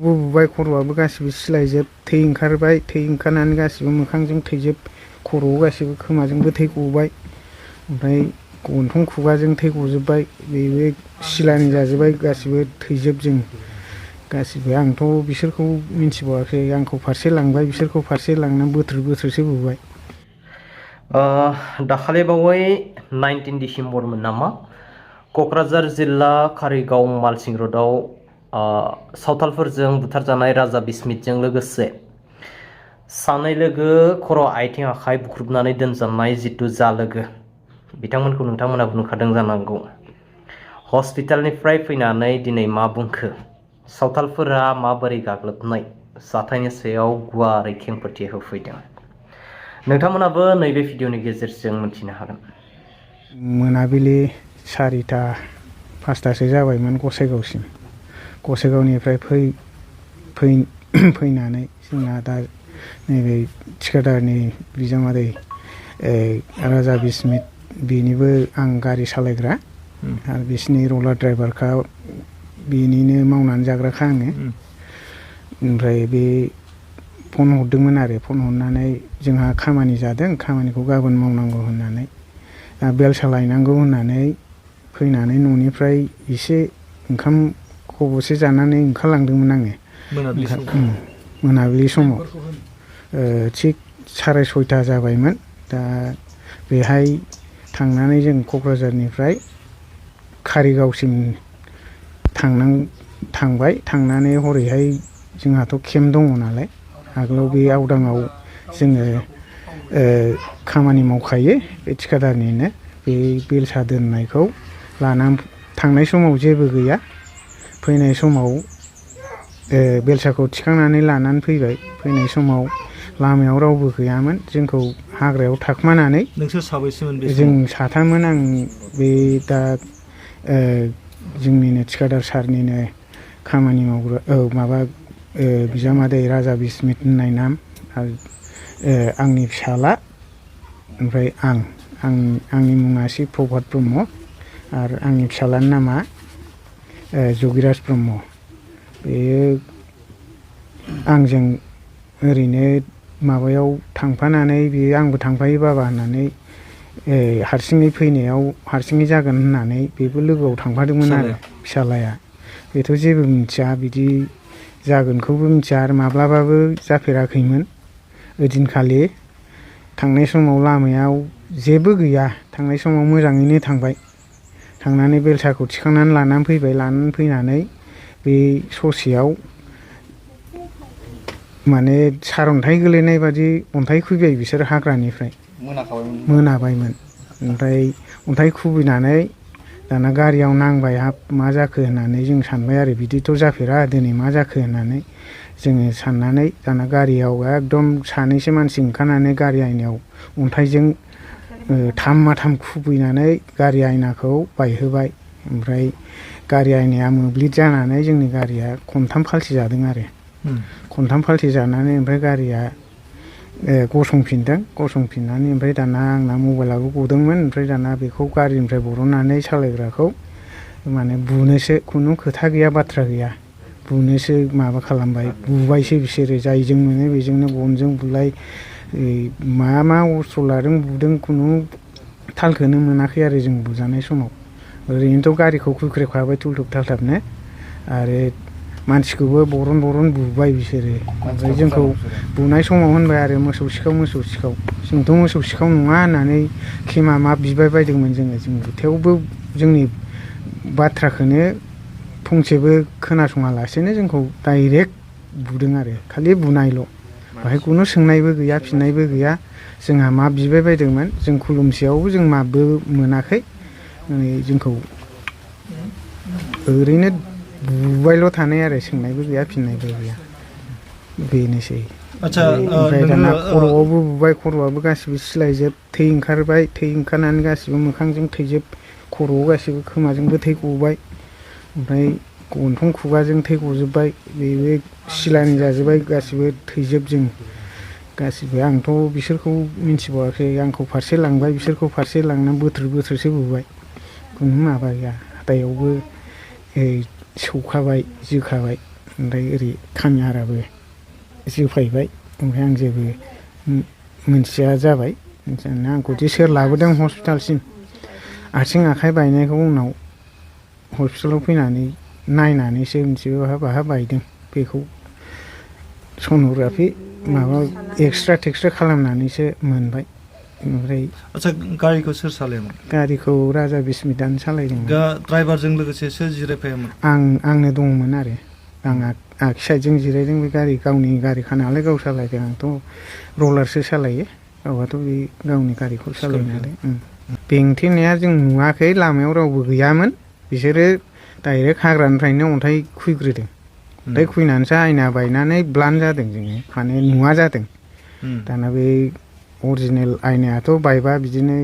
बुबाय खर'आबो गासिबो सिलायजोब थै ओंखारबाय थै ओंखारनानै गासिबो मोखांजों थैजोब खर'आव गासिबो खोमाजोंबो थै गबाय ओमफ्राय गन्थं खुगाजों थै गजोबबाय बेबो सिलानि जाजोब्बाय गासिबो थैजोब जों गासिबो आंथ' बिसोरखौ मिन्थिबावाखै आंखौ फारसे लांबाय बिसोरखौ फारसे लांनानै बोथ्रोदसो बुबाय। दाखालि बावै 19 डिसेम्बरमोन नामा क'क्राझार जिल्ला कारिगाव मालसिं रडआव सावथालफोरजों बुथारजानाय राजा बिस्मितजों लोगोसे सानै लोगो खर' आथिं आखाइ बुख्रुबनानै दोनजानाय जितु जा लोगो बिथांमोनखौ नोंथांमोनाबो नुखादों जानांगौ। हस्पिटालनिफ्राय फैनानै दिनै मा बुंखो सावथालफोरा माबोरै गाग्लोबनाय जाथायनि सायाव गुवारै खेंफोरथि होफैदों नोंथांमोनाबो नैबे भिडिअनि गेजेरजों मिथिनो हागोन। मोनाबिलि 4टा 5टासो जाबायमोन गसाइगावसिम गसाइगावनिफ्राय फैनानै जोंना दा नैबे थिखादारनि बिजामादै राजा बिस्मित बेनिबो आं गारि सालायग्रा आरो बिसिनि रलार ड्राइभारखा बेनिनो मावनानै जाग्राखा आङो ओमफ्राय बे फन हरदोंमोन आरो फन हरनानै जोंहा खामानि जादों खामानिखौ गाबोन मावनांगौ होननानै बेलसा लायनांगौ होननानै फैनानै न'निफ्राय एसे ओंखाम खब'से जानानै ओंखारलांदोंमोन आङो मोनाबिलि समाव थिग 6:30 जाबायमोन दा बेहाय थांनानै जों क'क्राझारनिफ्राय कारिगावसिम थांबाय थांनानै हरैहाय जोंहाथ' केम्प दङ नालाय आगोलाव बे आवदाङाव जोङो खामानि मावखायो बे थिखादारनिनो बे बेलसा दोननायखौ लानानै थांनाय समाव जेबो गैया फैनाय समाव बेलसाखौ थिखांनानै लानानै फैबाय फैनाय समाव लामायाव रावबो गैयामोन जोंखौ हाग्रायाव थाखोमानानै नोंसोर साबैसेमोन बे जों साथाममोन आं बे दा जोंनिनो थिखादार सारनिनो खामानि मावग्रा माबा बिजामादै राजा बिस्मित होननाय नाम आरो आंनि फिसाला ओमफ्राय आंनि मुङा सि प्रभात ब्रह्म आरो आंनि फिसालानि नामा जगिराज ब्रह्म बेयो आंजों ओरैनो माबायाव थांफानानै बेयो आंबो थांफायो बाबा होननानै हारसिङै फैनायाव हारसिङै जागोन होननानै बेबो लोगोआव थांफादोंमोन आरो फिसालाया बेथ' जेबो मिथिया बिदि जागोनखौबो मिथिया आरो माब्लाबाबो जाफेराखैमोन ओइदिनखालि थांनाय समाव लामायाव जेबो गैया थांनाय समाव मोजाङैनो थांबाय थांनानै बेलसाखौ थिखांनानै लानानै फैबाय लानानै फैनानै बे ससेयाव माने सारअन्थाइ गोलैनाय बादि अन्थाइ खुबैबाय बिसोर हाग्रानिफ्राय मोनाबायमोन ओमफ्राय अन्थाइ खुबैनानै दाना गारियाव नांबाय हाब मा जाखो होननानै जों सानबाय आरो बिदिथ' जाफेरा दिनै मा जाखो होननानै जोङो साननानै दाना गारियाव एकदम सानैसो मानसि ओंखारनानै गारि आयनायाव अन्थाइजों थाम खुबैनानै गारि आयनाखौ बायहोबाय ओमफ्राय गारि आयनाया मोब्लिब जानानै जोंनि गारिया खनथाम फाल्थि जादों आरो खनथाम फाल्थि जानानै ओमफ्राय गारिया गसंफिननानै ओमफ्राय दाना आंना मबाइलाबो गदोंमोन ओमफ्राय दाना बेखौ गारिनिफ्राय बरननानै सालायग्राखौ माने बुनोसो खुनु खोथा गैया बाथ्रा गैया बुनोसो माबा खालामबाय बुबायसो बिसोरो जायजों मोनो बेजोंनो गनजों बुलाय मा अस्त्र लादों बुदों खुनु थालखौनो मोनाखै आरो जों बुजानाय समाव ओरैनोथ' गारिखौ खुख्रेबखाबाय थुलथुब थालथाबनो आरो मानसिखौबो बरन बुबाय बिसोरो ओमफ्राय जोंखौ बुनाय समाव होनबाय आरो मोसौ सिखाव जोंथ' मोसौ सिखाव नङा होननानै खेमा मा बिबाय बायदोंमोन जों थेवबो जोंनि बाथ्राखौनो फंसेबो खोनासङालासेनो जोंखौ डाइरेक्ट बुदों आरो खालि बुनायल' बाहाय खुनु सोंनायबो गैया फिननायबो गैया जोंहा मा बिबाय बायदोंमोन जों खुलुमसेयावबो जों माबो मोनाखै जोंखौ ओरैनो बुबायल' थानाय आरो सोंनायबो गैया फिननायबो गैया बेनोसै ओमफ्राय दाना खर'आवबो बुबाय खर'आबो गासिबो सिलायजोब थै ओंखारबाय थै ओंखारनानै गासिबो मोखांजों थैजोब खर'आव गासिबो खोमाजोंबो थै गबाय ओमफ्राय गन्थं खुगाजों थै गजोबबाय बेबो सिलानि जाजोब्बाय गासिबो थैजोब जों गासिबो आंथ' बिसोरखौ मिन्थिबावाखै आंखौ फारसे लांबाय बिसोरखौ फारसे लांनानै बोथ्रोदसो बुबाय खुनु माबा गैया हाथायावबो सौखाबाय जोखाबाय ओमफ्राय ओरै खामियाराबो जोफायबाय ओमफ्राय आं जेबो मोनथिया जाबाय आंखौदि सोर लाबोदों हस्पिटालसिम आथिं आखाइ बायनायखौ उनाव हस्पिटालाव फैनानै नायनानैसो मिथिबाय बाहा बायदों बेखौ सन'ग्राफि माबा एक्सट्रा टेक्सट्रा खालामनानैसो मोनबाय ओमफ्राय आच्छा गारिखौ सोर सालायोमोन गारिखौ राजा बिस्मितानो सालायदोंमोन ड्राइभारजों लोगोसे सोर जिरायफायामोन आंनो दंमोन आरो आं आगसि साइडजों जिरायदों बे गावनि गारिखा नालाय गाव सालायदों आंथ' रलारसो सालायो गावहाथ' बे गावनि गारिखौ सालायो नालाय बेंथेनाया जों नुवाखै लामायाव रावबो गैयामोन बिसोरो डाइरेक्ट हाग्रानिफ्रायनो अन्थाइ खुइग्रोदों अन्थाइ खुइनानैसो आयना बायनानै ब्लान्ड जादों जोङो माने नुवा जादों दाना बे अरिजिनेल आयनायाथ' बायबा बिदिनो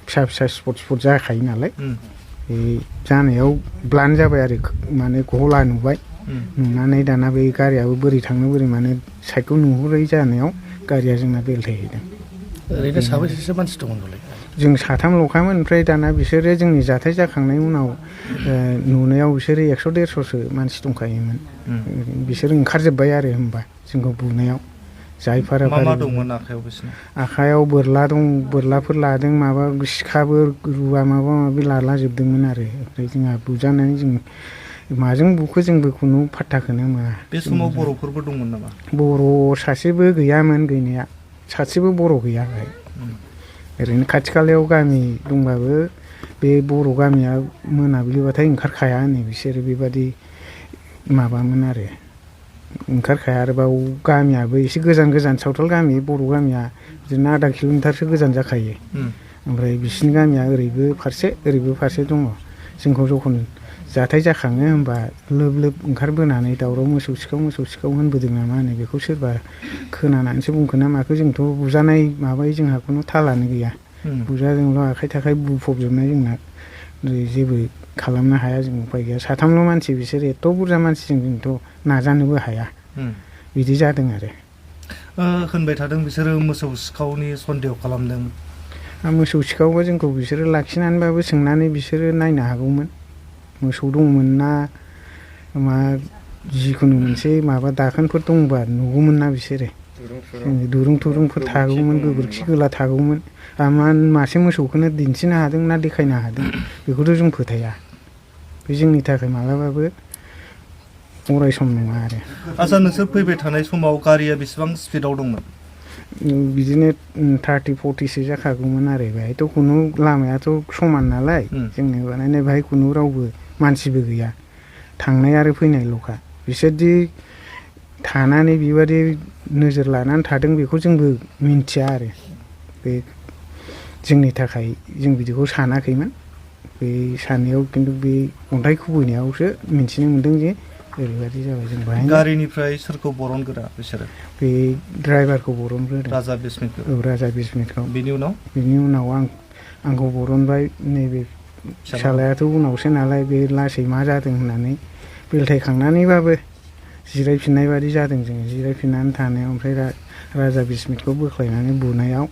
फिसा फिसा स्पट जाखायो नालाय बे जानायाव ब्लान्ड जाबाय आरो माने गला नुबाय नुनानै दाना बे गारियाबो बोरै थांनो बोरै माने साइडखौ नुहुरै जानायाव गारिया जोंना बेलथायहैदों ओरैनो साबैसेसो मानसि दंमोन नालाय जों साथामल'खामोन ओमफ्राय दाना बिसोरो जोंनि जाथाय जाखांनायनि उनाव नुनायाव बिसोरो 100-150सो मानसि दंखायोमोन बिसोर ओंखारजोब्बाय आरो होमबा जोंखौ बुनायाव जायफोरा मा दंमोन आखायाव बिसोरना आखायाव बोरला दं बोरलाफोर लादों माबा सिखाबो रुवा माबा माबि लालाजोबदोंमोन आरो ओमफ्राय जोंहा बुजानानै जों माजों बुखो जोंबो खुनु फात्ताखौनो मोना बे समाव बर'फोरबो दंमोन नामा बर' सासेबो गैयामोन गैनाया सासेबो बर' गैया ओरैनो खाथि खालायाव गामि दंबाबो बे बर' गामिया मोनाबिलिबाथाय ओंखारखाया होनो बिसोरो बेबादि माबामोन आरो ओंखारखाया आरो बाव गामियाबो एसे गोजान सावथाल गामि बर' गामिया बिदिनो आधा किल'मिटारसो गोजान जाखायो ओमफ्राय बिसिनि गामिया ओरैबो फारसे दङ जोंखौ जखन जाथाय जाखाङो होमबा लोब लोब ओंखारबोनानै दावराव मोसौ सिखाव होनबोदों नामा होनो बेखौ सोरबा खोनानानैसो बुंखो ना माखो जोंथ' बुजानाय माबायो जोंहा खुनु थालानो गैया बुजादोंल' आखाइ थाखाइ बुफबजोबनाय जोंना जेबो खालामनो हाया जों उफाय गैया साथामल' मानसि बिसोर एथ' बुरजा मानसिजों जोंथ' नाजानोबो हाया बिदि जादों आरो होनबाय थादों बिसोरो मोसौ सिखावनि सन्देह खालामदों मोसौ सिखावबा जोंखौ बिसोरो लाखिनानैबाबो सोंनानै बिसोरो नायनो हागौमोन मोसौ दंमोन ना मा जिखुनु मोनसे माबा दाखोनफोर दंबा नुगौमोन ना बिसोरो दुरुंफोर थागौमोन गोबोरखि गोला थागौमोन मासे मोसौखौनो दिन्थिनो हादों ना देखायनो हादों बेखौथ' जों फोथाया बे जोंनि थाखाय मालाबाबो अराय सम नङा आरो आच्छा नोंसोर फैबाय थानाय समाव गारिया बेसेबां स्पिडआव दंमोन बिदिनो 30-40सो जाखागौमोन आरो बेहायथ' खुनु लामायाथ' समान नालाय जोंनो बानायनाय बेहाय खुनु रावबो मानसिबो गैया थांनाय आरो फैनायल'खा बिसोरदि थानानै बेबादि नोजोर लानानै थादों बेखौ जोंबो मिन्थिया आरो बे जोंनि थाखाय जों बिदिखौ सानाखैमोन बे साननायाव खिन्थु बे अन्थाइ खुबैनायावसो मिन्थिनो मोन्दों जे ओरैबादि जाबाय जों बाहाय गारिनिफ्राय सोरखौ बरनगोरा बिसोरो बे ड्राइभारखौ बरनग्रोदों राजा बिस्मितखौ बिनि उनाव आंखौ बरनबाय नैबे फिसालायाथ' उनावसो नालाय बे लासै मा जादों होननानै बेलथायखांनानैबाबो जिरायफिननाय बादि जादों जोङो जिरायफिननानै थानायाव ओमफ्राय राजा बिस्मितखौ बोख्लायनानै बुनायाव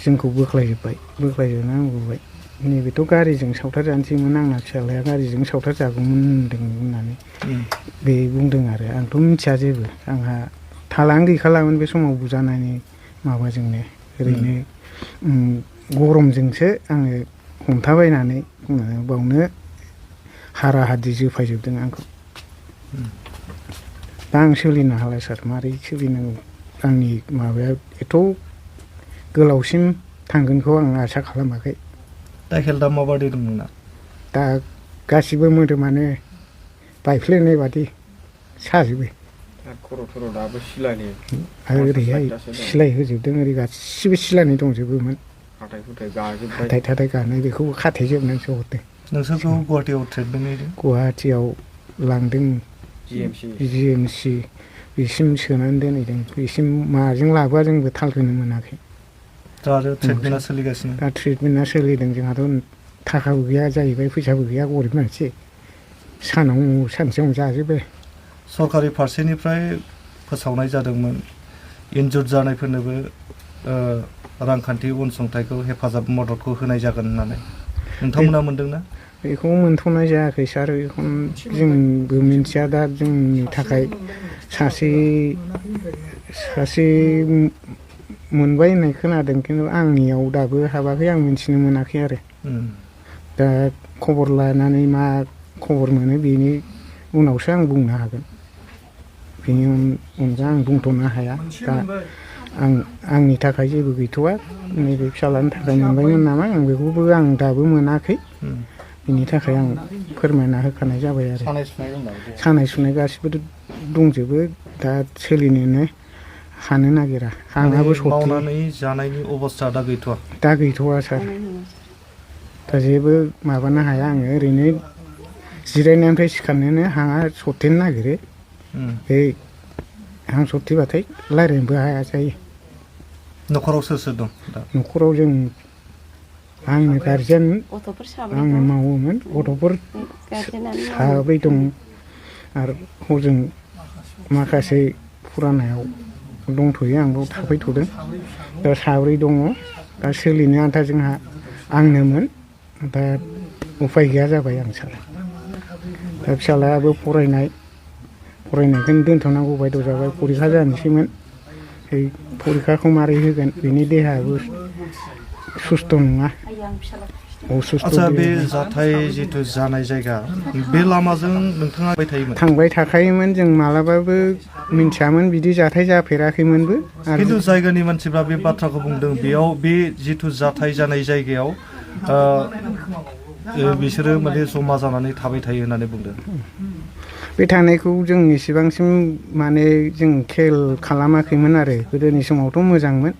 जोंखौ बोख्लायजोबनानै बुबाय नैबेथ' गारिजों सावथार जानोसैमोन आंना फिसालाया गारिजों सावथार जागौमोन होननानै बे बुंदों आरो आंथ' मिथिया जेबो आंहा थालानो गैखालामोन बे समाव बुजानायनि माबाजोंनो ओरैनो गरमजोंसो आङो हमथाबायनानै बावनो हारा हादि जोफायजोबदों आंखौ दा आं सोलिनो हाला सार मारै सोलिनांगौ आंनि माबाया एथ' गोलावसिम थांगोनखौ आं आसा खालामाखै दा हेल्थआ माबादि दं नोंना दा गासिबो मोदोमानो बायफ्लेनाय बादि साजोबो खर' दाबो सिलानि आरो ओरैहाय सिलाय होजोबदों ओरै गासिबो सिलानि दंजोबोमोन हाथाय थाथाय गानाय बेखौबो खाथेजोबनानैसो हरदों नोंसोरखौ गुवाहाटियाव ट्रिटमेन्ट हैदों गुवाहाटियाव लांदों GMC बेसिम सोनानै दोनहैदों बेसिम माजों लाबोआ जोंबो थालखौनो मोनाखै दा ट्रिटमेन्टआ सोलिगासिनो दा ट्रिटमेन्टआ सोलिदों जोंहाथ' थाखाबो गैया जाहैबाय फैसाबो गैया गरिब मानसि सानसेयावनो जाजोबो सरकारि फारसेनिफ्राय फोसावनाय जादोंमोन इनजुर्ड जानायफोरनोबो रांखान्थि अनसुंथाइखौ हेफाजाब मददखौ होनाय जागोन होननानै नोंथांमोना मोनदोंना बेखौ मोनथ'नाय जायाखै सार बेखौ जोंबो मिन्थिया दा जोंनि थाखाय सासे मोनबाय होननाय खोनादों खिन्थु आंनियाव दाबो हाबाखै आं मिन्थिनो मोनाखै आरो दा खबर लानानै मा खबर मोनो बेनि उनावसो आं बुंनो हागोन बेनि अनगा आं बुंथ'नो हाया दा आंनि थाखाय जेबो गैथ'वा नैबे फिसालानि थाखाय मोनबायमोन नामा आं बेखौबो आं दाबो मोनाखै बिनि थाखाय आं फोरमायना होखानाय जाबाय आरो सानाय सुनाय गासिबो दंजोबो दा सोलिनोनो हानो नागिरा हाङाबो मावनानै जानायनि अबस्था दा गैथ'वा सार दा जेबो माबानो हाया आङो ओरैनो जिरायनायनिफ्राय सिखारनोनो हाङा सरथेनो नागिरो बे हां सरथेबाथाय रायज्लायनोबो हाया जायो न'खराव सोर सोर दं दा न'खराव जों आंनो गारजेन आंनो मावोमोन गथ'फोर साब्रै दं आरो हजों माखासे फुरानायाव दंथ'यो आं बेयाव थाफैथ'दों दा साब्रै दङ दा सोलिनो आन्था जोंहा आंनोमोन दा उफाय गैया जाबाय आं सार दा फिसालायाबो फरायनायखौनो दोनथ'नांगौ बायद' जाबाय फरिखा जानोसैमोन फरिखाखौ मारै होगोन बेनि देहायाबो सुस्थ' नङा आच्छा बे जाथाय जिथु जानाय जायगा बे लामाजों नोंथाङा थांबाय थाखायोमोन जों मालाबाबो मिन्थियामोन बिदि जाथाय जाफेराखैमोनबो खिन्थु जायगानि मानसिफ्रा बे बाथ्राखौ बुंदों बेयाव बे जिथु जाथाय जानाय जायगायाव बिसोरो माने जमा जानानै थाबाय थायो होननानै बुंदों बे थानायखौ जों इसेबांसिम माने जों खेल खालामाखैमोन आरो गोदोनि समावथ' मोजांमोन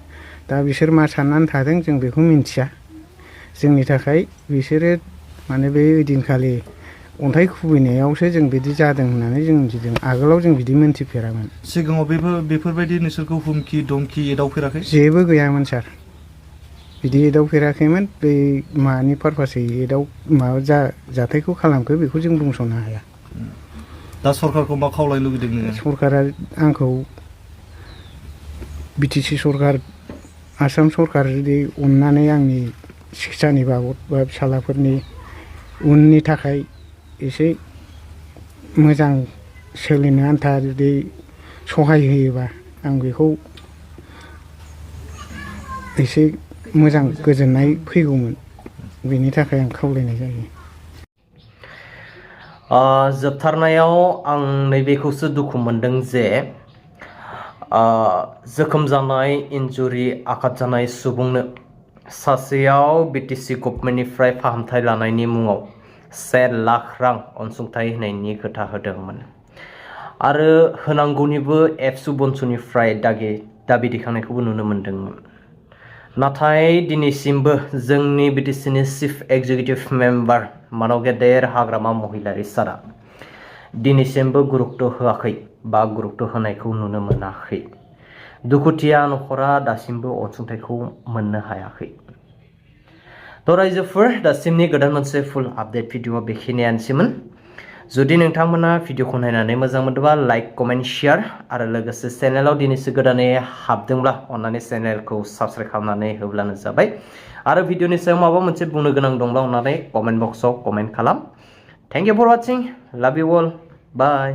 दा बिसोर मा साननानै थादों जों बेखौ मिन्थिया जोंनि थाखाय बिसोरो माने बे ओइदिनखालि अन्थाइ खुबैनायावसो जों बिदि जादों होननानै जों मिथिदों आगोलाव जों बिदि मोनथिफेरामोन सिगाङाव बेफोरबायदि नोंसोरखौ हुमखि दमखि एदावफेराखै जेबो गैयामोन सार बिदि एदावफेराखैमोन बे मानि पारपासै माबा जाथायखौ खालामखो बेखौ जों बुंस'नो हाया दा सरकारखौ मा खावलायनो लुबैदों नोङो सरकारा आंखौ BTC सरकार आसाम सरकार जुदि अननानै आंनि शिक्षानि बाबद बा फिसालाफोरनि उननि थाखाय एसे मोजां सोलिनो आन्था जुदि सहाय होयोबा आं बेखौ एसे मोजां गोजोननाय फैगौमोन बेनि थाखाय आं खावलायनाय जायो जोबथारनायाव आं नैबेखौसो दुखु मोनदों जे जोखोम जानाय इन्जुरि आघात जानाय सुबुंनो सासेयाव BTC गभर्नमेन्टनिफ्राय फाहामथाय लानायनि मुङाव 1 लाख रां अनसुंथाइ होनायनि खोथा होदोंमोन आरो होनांगौनिबो एबसु बन्सुनिफ्राय दाबि दैखांनायखौबो नुनो मोनदोंमोन नाथाय दिनैसिमबो जोंनि BTCनि चिफ एक्जिकिउटिभ मेम्बार मानाव गेदेर हाग्रामा महिलारि सारा दिनैसिमबो गुरुत्व होआखै बा गुरुत्व होनायखौ नुनो मोनाखै दुखुथिया नखरा दासिमबो अनसुंथाइखौ मोननो हायाखै थ' रायजोफोर दासिमनि गोदान मोनसे फुल आपडेट भिडिअ बेखिनियानोसैमोन जुदि नोंथांमोना भिडिअखौ नायनानै मोजां मोनदोंबा लाइक कमेन्ट शेयार आरो लोगोसे चेनेलाव दिनैसो गोदानै हाबदोंब्ला अन्नानै चेनेलखौ साबस्क्राइब खालामनानै होब्लानो जाबाय आरो भिडिअनि सायाव माबा मोनसे बुंनो गोनां दंब्ला अन्नानै कमेन्ट बक्सआव कमेन्ट खालाम थेंक इउ फर वाचिं लाभ इउ अल बाय